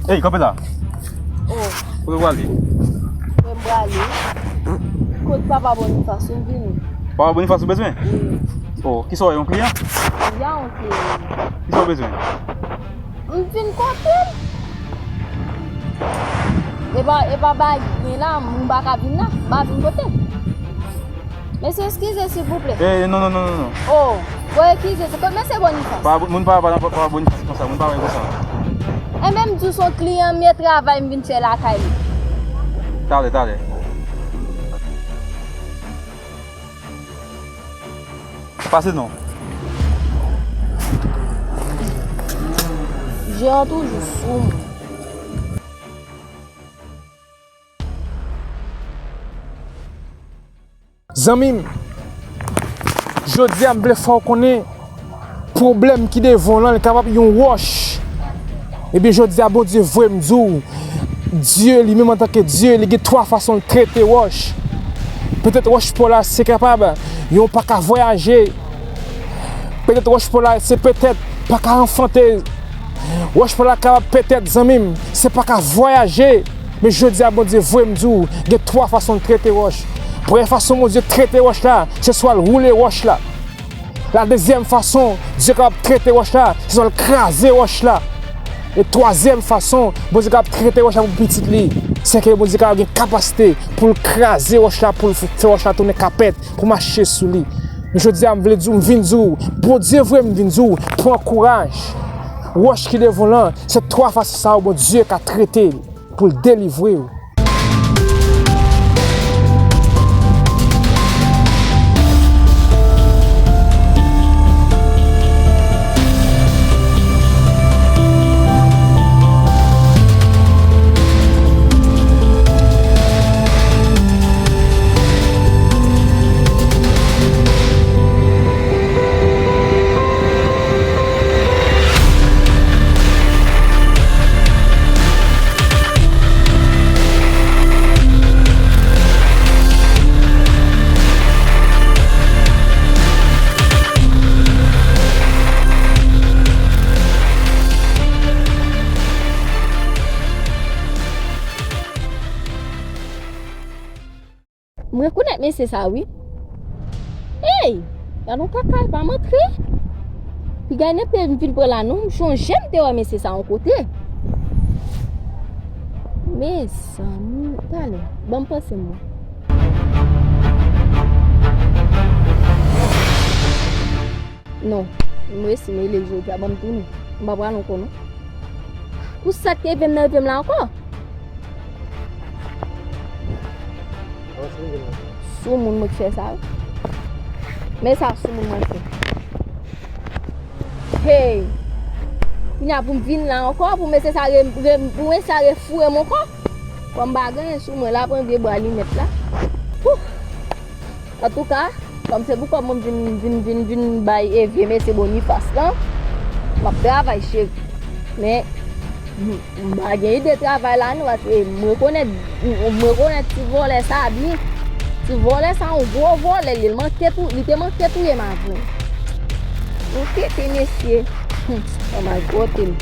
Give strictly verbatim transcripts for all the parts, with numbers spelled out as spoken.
Ey, kanpe la. Oh. Kote w prale? Kote m prale? Kot papa Bonifas, m vini. Papa Bonifas ou bezwen? Wi. Oh, kisa w ye, yon kliyan? Ya, yon kliyan. Kisa w bezwen? M vin kote l. E pa, e pa bagay gen la, m pa ka vin la, m pa vin kote l. Mesye, eskize, silvouplè. Eh, non, non, non, non, non. Oh, bon, eskize, se kot mesye Bonifas? Pa, moun pa pale pa, pa Bonifas konsa, moun pa pale konsa. E menm di w se yon kliyan m ye, travay m vin fè lakay li. Talè, talè. Pase non. Jeran toujou sou mwen. Zanmi m, jodi a m vle fè w konnen pwoblèm ki devan w lan, li kapab yon wòch. Ebyen, jodi a, Bondye voye m di w, Dye li menm antanke Dye, li gen twa fason l trete wòch. Petèt wòch pa w la, se kapab yon pa ka vwayaje. Petèt wòch pa w la, se petèt pa ka anfante. Wòch pa w la kapab petèt, zanmi m, se pa ka vwayaje. Men jodi a, Bondye voye m di w, gen twa fason l trete wòch. Premye fason Bondye trete wòch la, se swa l woule wòch la. La dezyèm fason Dye kapab trete wòch la, se swa l kraze wòch la. E twazyèm fason Bondye kapab trete wòch la pou pitit li, se ke Bondye kapab gen kapasite pou l kraze wòch la, pou l fè wòch la tounen kapèt, pou mache sou li. Jodi a, m vle di w, m vin di w, Bondye voye m vin di w, pran kouraj. Wòch ki devan w lan, se twa fason sa yo Bondye ka trete l pou l delivre w. M rekonèt mesye sa wi. Ey! Gad on kaka, pa m antre. Piga enèpe m vin pran la non, m chonje m te wè mesye sa yon kote. Mezanmi, talè, ban m panse m wè. Non, m resi m rele l jodi a, ban m tounen. M pa pral ankò non. Pou sa k te vin nan rive m la ankò. Soumoun mwen k fè sa wi. Men sa soumoun mwen fè. Hey! Kounya pou m vin la ankò, pou mesye sa re, re, pou mesye sa refoure m ankò. Kòm m pa gen anyen sou mwen la, pran vye bwa li mèt la. Wouh! Antouka, kòm se pou kòb mwen vin, vin, vin, vin bay e vye mesye Bonifas lan, m ap travay cheri. Men, m, m pa gen ide travay la non, paske m rekonèt, m, m rekonèt ti vòlè sa byen. Ti vòlè sa yon gwo vòlè li ye, li manke tou, li te manke touye m avè l. Ou kite mesye. Hmm, oh my God, tèl.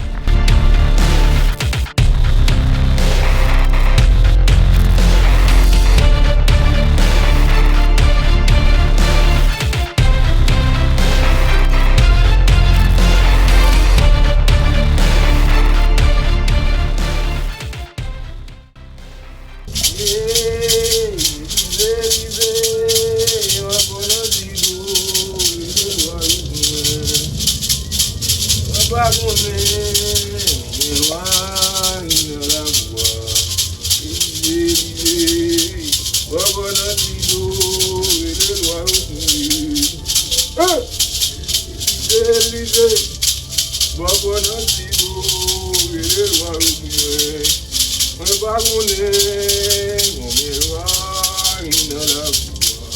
Bòbò nan ti do, rele lwa yo pou mwen. Elize, Elize, bòbò nan ti do, rele lwa yo pou mwen. Mwen pa konnen konbyen lwa ki nan lakou a.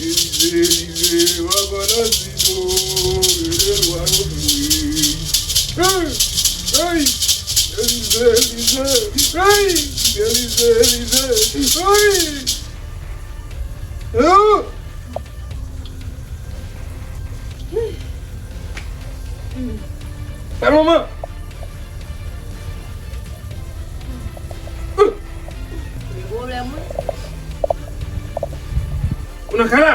Elize, Elize, bòbò nan ti do, rele lwa yo pou mwen. Hey! Hey! Elize, Elize, hey! Elize, Elize, hey! Bèl moman. Nan kay la.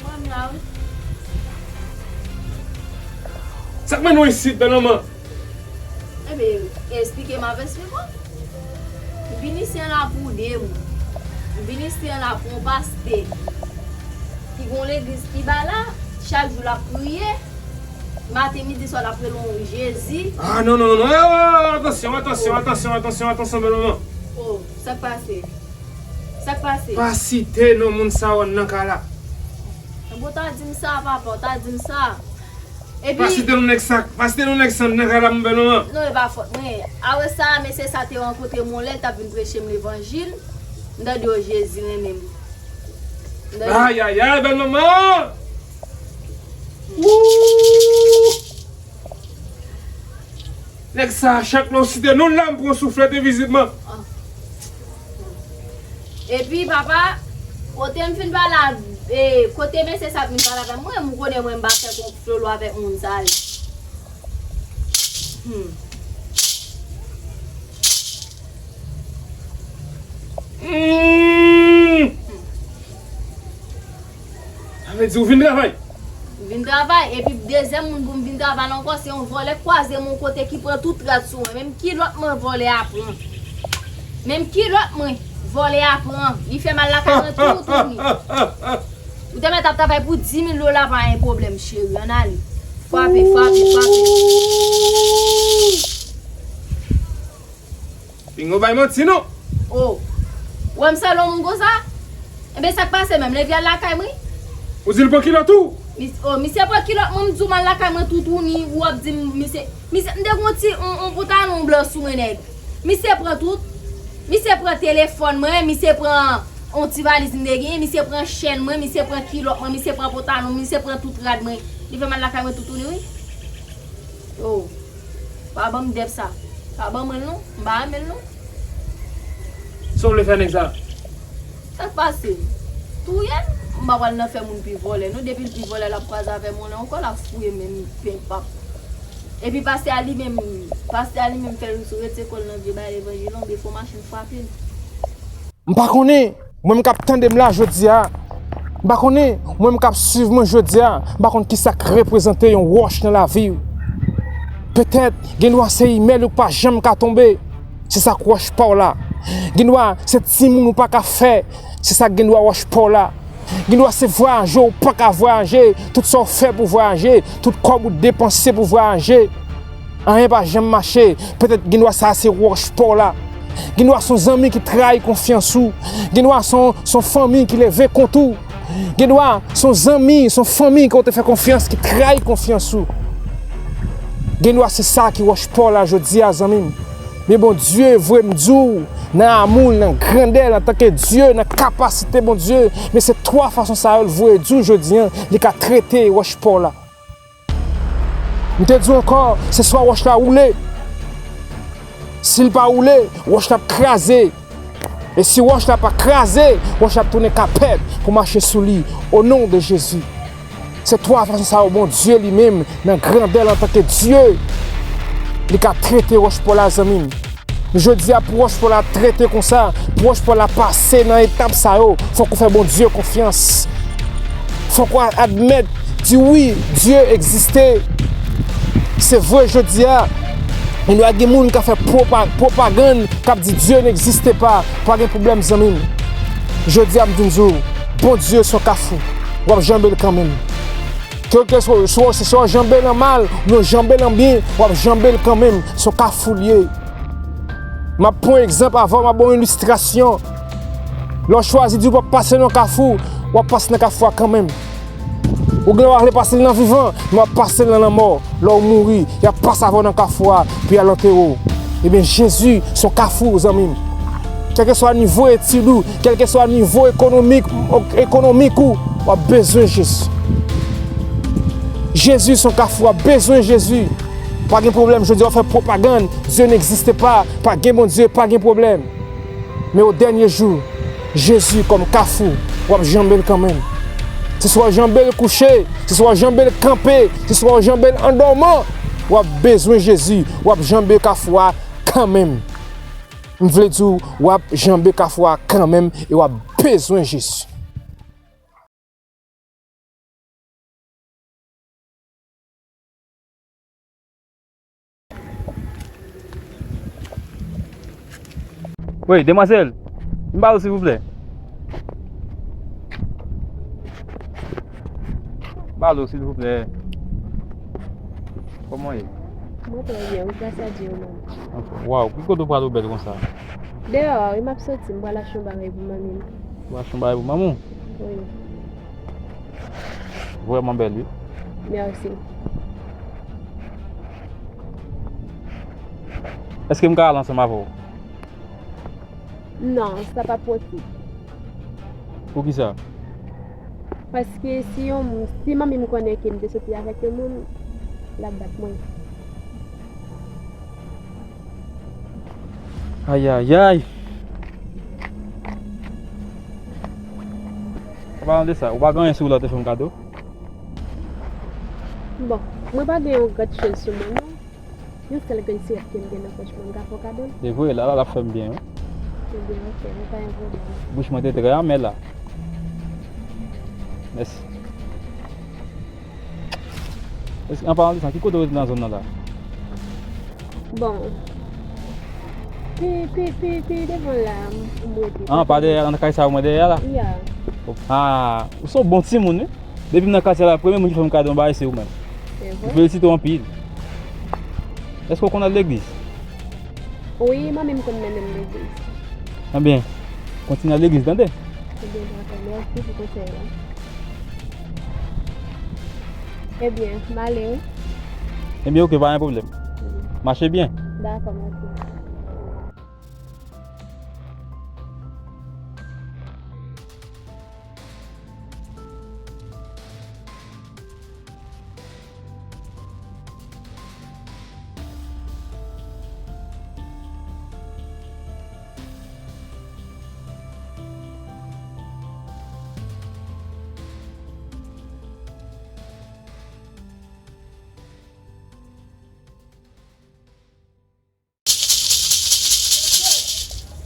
Mwen menm la wi. Sa k mennen w isit, bèl manman? Ebyen, eksplike m avè swiv ou. M vin isi an la pou de moun. M vin isi an la pou yon pastè ki gon legliz ki ba la, chak jou l ap priye. Maten, midi, swa l ap rele yon Jezi. Ah, non, non, non, non. Eh, oh, oh, oh, atansyon, atansyon, atansyon, atansyon, atansyon, bèl manman. Oh, sa k pase? Sa k pase? Pa site non moun sa yo nan kay la. Bon, w ta di m sa, papa, w ta di m sa. Epi pa site non nèg sa, pa site non nèg sa nan kay la, mon bèl manman. Non, e pa fòt mwen. Apre sa, mesye sa te rankontre m yon lè, l t ap vin preche m levanjil. M tande yo Jezi renmen m. M tande ayayay, bèl manman! Wouuup! Nèg sa, chak lè w site non l la, m pran souflèt envizibman. Epi, papa, kote m fin pale a, e, kote mesye sa vin pale avè mwen, m konnen mwen m pa fè konflolo avèk moun sa yo. Hmm. Hmm. Sa vle di ou vin travay? M vin travay, epi dezyèm moun pou m vin travay ankò, se yon vòlè k kwaze m yon kote ki pran tout rad sou mwen. Menm kilòt mwen vòlè a pran. Menm kilòt mwen vòlè a pran. Li fè mal lakay mwen toutouni. Ou te mèt ap travay pou dis mil dola pa yon pwoblèm, cheri. Ann ale. Frape, frape, frape. Pinga w bay manti non. Oh. Ou wè m sanble yon moun konsa? Enben, sa k pase menm? Leve al lakay mwen. Ou di l pran kilòt ou? Mis-, oh, misye pran kilòt mwen, m di w m al lakay mwen toutouni, ou ap di m misye, misye, m te gon ti, on, on pantalon blan sou mwen nèg. Misye pran tout. Misye pran telefòn mwen, misye pran on ti valiz m te genyen, misye pran chèn mwen, misye pran kilòt mwen, misye pran pantalon, misye pran tout rad mwen. Li fè m al lakay mwen toutouni, wi. Oh. Pa ban m dèp sa. Pa ban mwen l non. M pa renmen l non. Sa w vle fè nèg sa? Sa k pase? Touye l? M pa pral nan fè moun pi vòlè non. Depi l pi vòlè, l ap kwaze avè m yon lè ankò, l ap fouye men m pen pap. Epi pastè a li menm, pastè a li menm fè l sou rete kò l nan vye bay levanjil la, oubyen fon machin frape l. M pa konnen, mwen m k ap tande m la jodi a. M pa konnen, mwen m k ap swiv mwen jodi a, m pa konn kisa k reprezante yon wòch nan lavi w. Petèt, gen dwa se imèl ou k pa janm ka tonbe. Se sa k wòch pa w la. Gen dwa se timoun ou pa ka fè. Se sa k gen dwa wòch pa w la. Gen dwa se vwayaje ou pa ka vwayaje. Tout sa w fè pou vwayaje, tout kòb ou depanse pou vwayaje. Anyen pa janm mache. Petèt gen dwa sa se wòch pa w la. Gen dwa se yon zanmi ki trayi konfyans ou. Gen dwa se yon, se yon fanmi ki leve kont ou. Gen dwa se yon zanmi, se yon fanmi ke w te fè konfyans ki trayi konfyans ou. Gen dwa se sa ki wòch pa w la jodi a, zanmi m. Men Bondye voye m di w, nan amou l, nan grandè l, antanke Dye, nan kapasite Bondye, men se twa fason sa yo l voye di w jodi a, li ka trete wòch pa w la. M te di w ankò, se swa wòch la woule. Si l pa woule, wòch la ap kraze. E si wòch la pa kraze, wòch la ap tounen kapèt pou mache sou li, o non de Jezi. Se twa fason sa yo Bondye li menm, nan grandè l antanke Dye, li ka trete wòch pa w la, zanmi m. Jodi a, pou wòch pa w la trete konsa, pou wòch pa w la pase nan etap sa yo, fòk ou fè Bondye konfyans. Fòk ou admèt, di wi, Dye egziste. Se vre, jodi a, nou gen moun k ap fè pwopa-, pwopagann, k ap di Dieu n'existe pas. Pa gen pwoblèm, zanmi m. Jodi a, m vin di w, Bondye se yon kafou. W ap janbe l kanmenm. Kèlkeswa, swa se swa w janbe l an mal, oubyen w janbe l an byen, w ap janbe l kanmenm. Se yon kafou l ye. M ap pran yon egzanp avè w, m ap ba w yon ilistrasyon. Lè w chwazi di w p ap pase nan yon kafou, w ap pase nan kafou a kanmenm. Ou gen dwa vle pase l nan vivan, men w ap pase l nan lanmò. Lè w mouri, y ap pase avè w nan kafou a, pou y al antere w. Ebyen, Jezi se yon kafou, zanmi m. Kèlkeswa nivo etid ou, kèlkeswa nivo ekonomik, ekonomik ou, w ap bezwen Jezi. Jezi se yon kafou, w ap bezwen Jezi. Pa gen pwoblèm, jodi a w fè pwopagann, Dieu n'existe pas, pa gen Bondye, pa gen pwoblèm. Men o dènye jou, Jezi kòm kafou, w ap janbe l kanmenm. Se swa w janbe l kouche, se swa w janbe l kanpe, se swa w janbe l andòman, w ap bezwen Jezi, w ap janbe kafou a kanmenm. M vle di w, w ap janbe kafou a kanmenm e w ap bezwen Jezi. Wi, demwazèl, vin ba dlo, silvouplè. Ba dlo, silvouplè. Kòman w ye? Mwen trè byen, wi, gras a Dye, ou menm? Anfòm. Waw, ki kote w prale ou bèl konsa? Deyò a, wi, m ap soti, m pral achte yon bagay pou manmi m. Ou achte yon bagay pou manmi w? Wi. Vrèman bèl, wi. Mèsi. Èske m ka al ansanm avè w? Non, sa pa posib. Poukisa? Paske si yon moun, si manmi m konnen ke m te soti avèk yon moun, l ap bat mwen. Ayayay! An palan de sa, ou pa gen anyen sou ou la w te fè m kado? Bon, mwen pa gen yon grann choz sou mwen, non. Yon sèl grenn sirèt ke m gen nan pòch mwen, m ka fè w kado l? Se vre, la, la, l ap fè m byen, wi. Ebyen, ok, mwen pa gen pwoblèm. Bouch mwen te trè anmè la. Mèsi. Èske, an palan de sa, ki kote w rete nan zòn nan la? Bon. Pi, pi, pi, pi devan la, m, m rete. Ah, pa dèyè, nan kay sa yo mwen dèyè la? Ya. Ah, ou se yon bon timoun, wi. Depi m nan katye la, premye moun ki fè m kado yon bagay, se ou menm. Se vre? M felisite w anpil. Èske w konn al legliz? Wi, manmi m konn mennen m legliz. Ebyen, kontinye al legliz, tande? Ebyen, dakò, mèsi pou konsèy la. Ebyen, m ale, wi. Ebyen, ok, pa gen pwoblèm. Wi. Mache byen. Dakò, mèsi.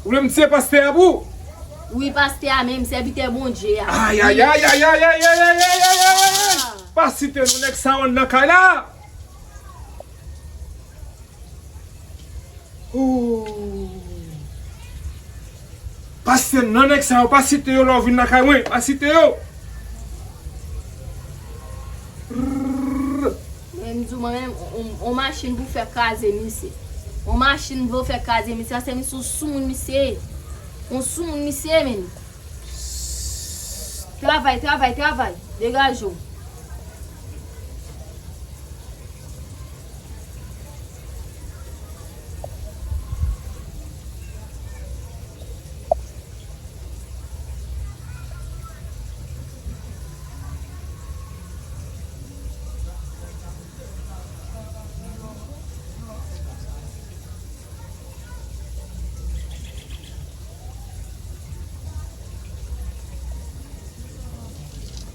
Ou vle m tiye pastè a pou ou? Wi, pastè a menm, sèvitè Bondye a. Ayayay, ayayay, ayayay, ayayay, ayayay. Ah. Pa site non nèg sa yo nan kay la. Oh. Pastè, non nèg sa yo, pa site yo lè w vin lakay mwen, pa site yo. Rrrr. Men m di w, mwen menm, on, on machin pou fè kraze misye. On machin pou fè kraze misye, paske misye on soumoun misye ye. On soumoun misye ye, menm. Travay, travay, travay. Degaje w.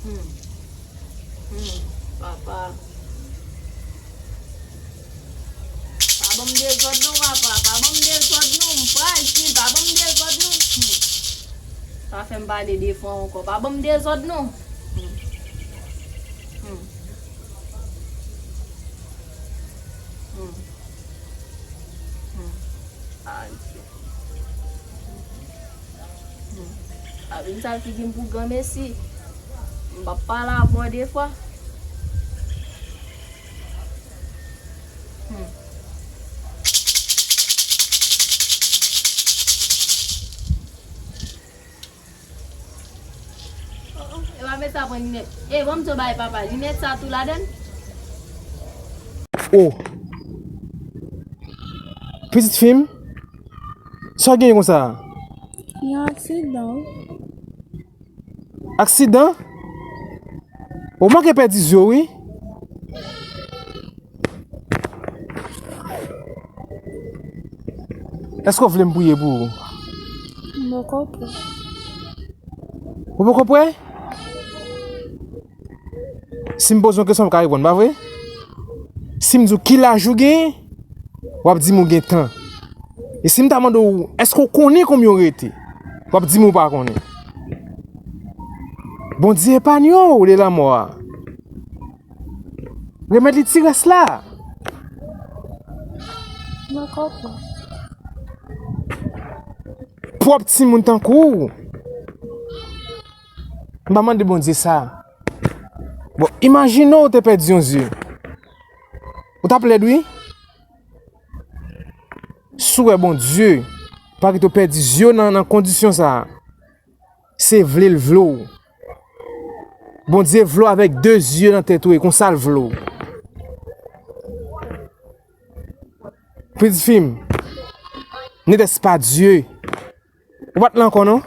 Hmm. Hmm. Papa. Pa ban m dezòd non, papa. Pa ban m dezòd non. M frajil. Pa ban m dezòd non. Hmm. Pa fè m pale devan w ankò. Pa ban m dezòd non. Hmm. Hmm. Hmm. Hmm. Ay, Dye. Hmm. Avin sa l figi m pou granmesi. M p ap pale avè w defwa. Hmm. Oh, oh, e pa mete sa pran linèt. E, ban m di w bagay papa, linèt sa tou ladan l? Oh. Pitit fi m, sa w genyen konsa? Yon aksidan. Aksidan? Ou manke pèdi zye w, wi. Èske w vle m priye pou ou? M poko prè. Ou poko prè? Si m poze w yon kesyon, w ka reponn, pa vre? Si m di w ki laj ou genyen, w ap di m ou gen tan. E si m ta mande w, èske w konnen konbyen w rete? W ap di m ou pa konnen. Bondye epanye w de lanmò a. Remèt li ti rès la. Mwen konprann. pwòp timoun tankou w. M pa mande Bondye sa. Bon, imajine w te pèdi yon zye. Ou t ap lèd, wi. Si w wè Bondye pa kite w pèdi zye w nan, nan kondisyon sa a, se vle l vle w. Bondye vle w avèk de zye nan tèt ou, e konsa l vle w. Pitit fi m, n'était pas Dieu. Ou pa t la ankò, non?